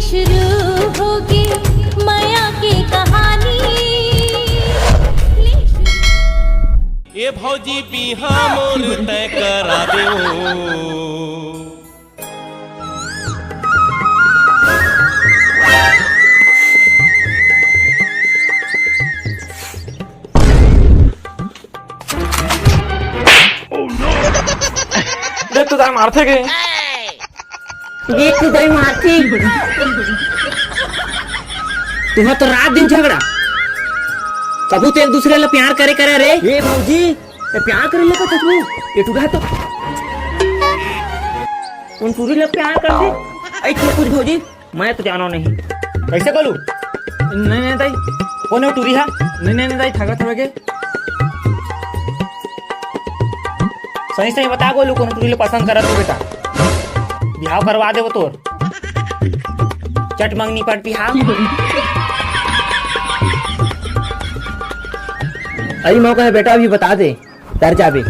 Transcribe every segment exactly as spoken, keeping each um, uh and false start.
शुरू होगे मया के कहानी। ले शुरू। ए भौजी, बिहा मोर तय करा देव। देख तो दाई मारथे के। देख तो दाई मारथे। तुमन तो रात दिन झगड़ा। कभू तो एक दूसरे ला प्यार करे करे रे। ए भौजी, ए प्यार करे ले का सच में? ए टूरा तो उन टूरी ला प्यार कर दे। ऐ तू कुछ भौजी, मैं तो जानो नहीं। कैसे बोलू? नहीं, नहीं, दाई। कौन है टूरी हा? नहीं, नहीं, नहीं, दाई, थका थका के। सही, सही बता बोलू, कौन टूरी ले पसंद करत हो बेटा? बिहाव करवा देबो तोर। चट मंगनी पट बिहाव। अरे मौका है बेटा, अभी बता दे। डर जाबे।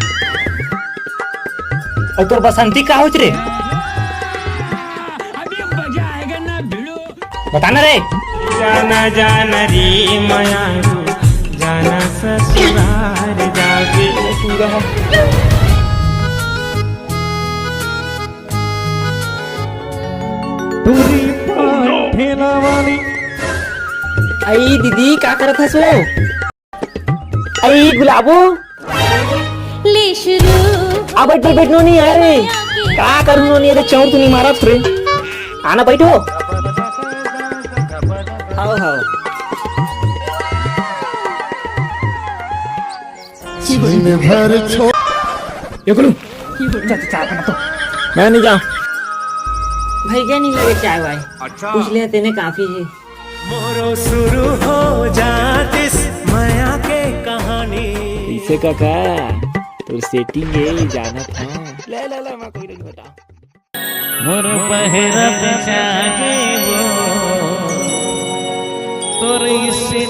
अउ तोर बसंती का होच रे? अभी मजा आएगा ना भिड़ू। बता ना रे। जाना जाना रे मयांगू, जाना ससुराल जाबे। पूरा। टूरी पान ठेला वाली। अई दीदी, का करत हस वो? अरे गुलाबो। ले शुरू। आ बैठ, बैठ, बैठ, नोनी, अरे। का करूँ नोनी, अरे चौर तो नहीं मारा रे। आना बैठो। हाओ, हाओ। दिन भर छो- ये गुलू। चा, चा, चा, बना तो। मैं नहीं जाऊँ। भैया नहीं लगे चाय वाय। अच्छा। पूछ लिया तेने काफी है। मोरो शुरू हो जातिस मया के कहानी। इसे काका, तोर सेटिंग ए जानत हूँ। ले, ले, ले, मैं कोई नहीं बता। मोर बहरा बिछा के वो, तोर इसे